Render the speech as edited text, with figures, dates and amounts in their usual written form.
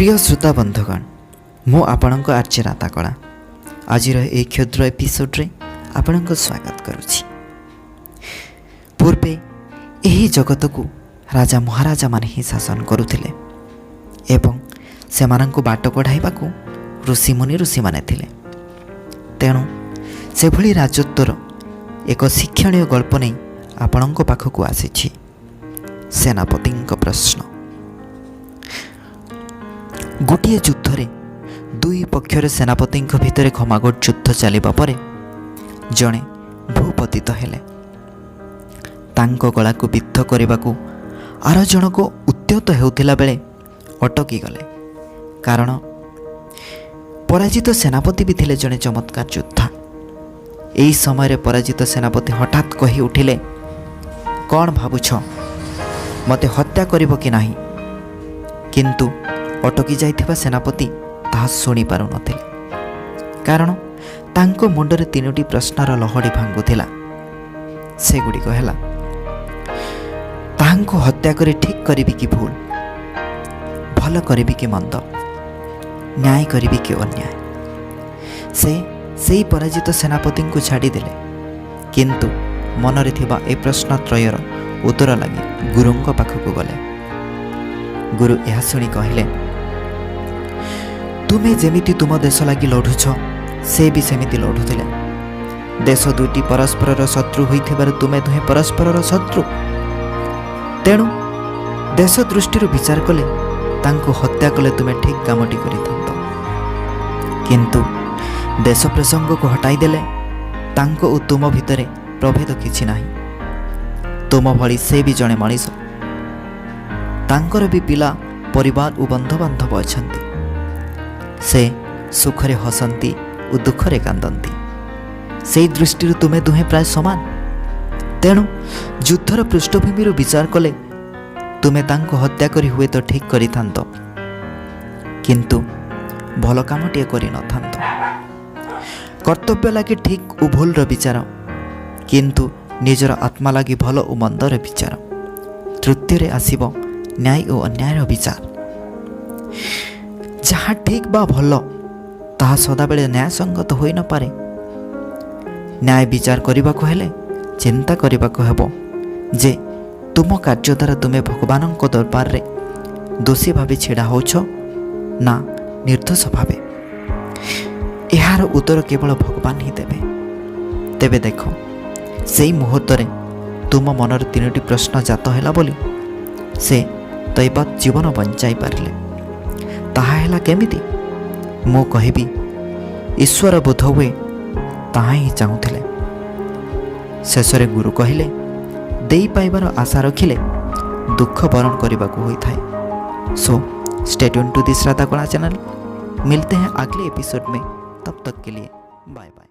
ପ୍ରିୟ ଶ୍ରୋତା ବନ୍ଧୁଗଣ, ମୁଁ ଆପଣଙ୍କ ଆର୍ଜେ ରାତାକଳା ଆଜିର ଏହି କ୍ଷୁଦ୍ର ଏପିସୋଡ଼ରେ ଆପଣଙ୍କୁ ସ୍ୱାଗତ କରୁଛି। ପୂର୍ବେ ଏହି ଜଗତକୁ ରାଜା ମହାରାଜାମାନେ ହିଁ ଶାସନ କରୁଥିଲେ ଏବଂ ସେମାନଙ୍କୁ ବାଟ କଢ଼ାଇବାକୁ ଋଷିମୁନି ଋଷିମାନେ ଥିଲେ। ତେଣୁ ସେଭଳି ରାଜତ୍ୱର ଏକ ଶିକ୍ଷଣୀୟ ଗଳ୍ପ ନେଇ ଆପଣଙ୍କ ପାଖକୁ ଆସିଛି, ସେନାପତିଙ୍କ ପ୍ରଶ୍ନ। ଗୋଟିଏ ଯୁଦ୍ଧରେ ଦୁଇ ପକ୍ଷର ସେନାପତିଙ୍କ ଭିତରେ ଘମାଘୋଟ ଯୁଦ୍ଧ ଚାଲିବା ପରେ ଜଣେ ଭୂପତିତ ହେଲେ। ତାଙ୍କ ଗଳାକୁ ବିଦ୍ଧ କରିବାକୁ ଆର ଜଣକ ଉଦ୍ୟତ ହେଉଥିଲା ବେଳେ ଅଟକି ଗଲେ, କାରଣ ପରାଜିତ ସେନାପତି ବି ଥିଲେ ଜଣେ ଚମତ୍କାର ଯୋଦ୍ଧା। ଏହି ସମୟରେ ପରାଜିତ ସେନାପତି ହଠାତ୍ କହି ଉଠିଲେ, "କ'ଣ ଭାବୁଛ, ମୋତେ ହତ୍ୟା କରିବ କି ନାହିଁ?" କିନ୍ତୁ ଅଟକି ଯାଇଥିବା ସେନାପତି ତାହା ଶୁଣିପାରୁନଥିଲେ, କାରଣ ତାଙ୍କ ମୁଣ୍ଡରେ ତିନୋଟି ପ୍ରଶ୍ନର ଲହଡ଼ି ଭାଙ୍ଗୁଥିଲା। ସେଗୁଡ଼ିକ ହେଲା, ତାହାଙ୍କୁ ହତ୍ୟା କରି ଠିକ୍ କରିବି କି ଭୁଲ, ଭଲ କରିବି କି ମନ୍ଦ, ନ୍ୟାୟ କରିବି କି ଅନ୍ୟାୟ? ସେ ସେଇ ପରାଜିତ ସେନାପତିଙ୍କୁ ଛାଡ଼ିଦେଲେ, କିନ୍ତୁ ମନରେ ଥିବା ଏ ପ୍ରଶ୍ନତ୍ରୟର ଉତ୍ତର ଲାଗି ଗୁରୁଙ୍କ ପାଖକୁ ଗଲେ। ଗୁରୁ ଏହା ଶୁଣି କହିଲେ, "ତୁମେ ଯେମିତି ତୁମ ଦେଶ ଲାଗି ଲଢ଼ୁଛ, ସେ ବି ସେମିତି ଲଢ଼ୁଥିଲେ। ଦେଶ ଦୁଇଟି ପରସ୍ପରର ଶତ୍ରୁ ହୋଇଥିବାରୁ ତୁମେ ଦୁହେଁ ପରସ୍ପରର ଶତ୍ରୁ। ତେଣୁ ଦେଶ ଦୃଷ୍ଟିରୁ ବିଚାର କଲେ ତାଙ୍କୁ ହତ୍ୟା କଲେ ତୁମେ ଠିକ୍ କାମଟି କରିଥାନ୍ତ। କିନ୍ତୁ ଦେଶ ପ୍ରସଙ୍ଗକୁ ହଟାଇ ଦେଲେ ତାଙ୍କ ଓ ତୁମ ଭିତରେ ପ୍ରଭେଦ କିଛି ନାହିଁ। ତୁମ ଭଳି ସେ ବି ଜଣେ ମଣିଷ। ତାଙ୍କର ବି ପିଲା, ପରିବାର ଓ ବନ୍ଧୁବାନ୍ଧବ ଅଛନ୍ତି। ସେ ସୁଖରେ ହସନ୍ତି ଓ ଦୁଃଖରେ କାନ୍ଦନ୍ତି। ସେଇ ଦୃଷ୍ଟିରୁ ତୁମେ ଦୁହେଁ ପ୍ରାୟ ସମାନ। ତେଣୁ ଯୁଦ୍ଧର ପୃଷ୍ଠଭୂମିରୁ ବିଚାର କଲେ ତୁମେ ତାଙ୍କୁ ହତ୍ୟା କରି ହୁଏତ ଠିକ୍ କରିଥାନ୍ତ, କିନ୍ତୁ ଭଲ କାମଟିଏ କରିନଥାନ୍ତ। କର୍ତ୍ତବ୍ୟ ଲାଗି ଠିକ୍ ଓ ଭୁଲର ବିଚାର, କିନ୍ତୁ ନିଜର ଆତ୍ମା ଲାଗି ଭଲ ଓ ମନ୍ଦର ବିଚାର। ତୃତୀୟରେ ଆସିବ ନ୍ୟାୟ ଓ ଅନ୍ୟାୟର ବିଚାର। ଯାହା ଠିକ୍ ବା ଭଲ, ତାହା ସଦାବେଳେ ନ୍ୟାୟସଙ୍ଗତ ହୋଇନପାରେ। ନ୍ୟାୟ ବିଚାର କରିବାକୁ ହେଲେ ଚିନ୍ତା କରିବାକୁ ହେବ ଯେ ତୁମ କାର୍ଯ୍ୟ ଦ୍ୱାରା ତୁମେ ଭଗବାନଙ୍କ ଦରବାରରେ ଦୋଷୀ ଭାବେ ଛିଡ଼ା ହେଉଛ ନା ନିର୍ଦ୍ଦୋଷ ଭାବେ। ଏହାର ଉତ୍ତର କେବଳ ଭଗବାନ ହିଁ ଦେବେ। ତେବେ ଦେଖ, ସେଇ ମୁହୂର୍ତ୍ତରେ ତୁମ ମନରେ ତିନୋଟି ପ୍ରଶ୍ନ ଜାତ ହେଲା ବୋଲି ସେ ଦୈବାତ୍ ଜୀବନ ବଞ୍ଚାଇ ପାରିଲେ। ତାହା ହେଲା କେମିତି? ମୁଁ କହିବି, ଈଶ୍ୱର ବୋଧ ହୁଏ ତାହା ହିଁ ଚାହୁଁଥିଲେ।" ଶେଷରେ ଗୁରୁ କହିଲେ, ଦେଇ ପାଇବାର ଆଶା ରଖିଲେ ଦୁଃଖ ବରଣ କରିବାକୁ ହୋଇଥାଏ। So stay tuned to this Radha Kala channel. मिलते हैं अगले एपिसोड में। तब तक के लिए बाय बाय।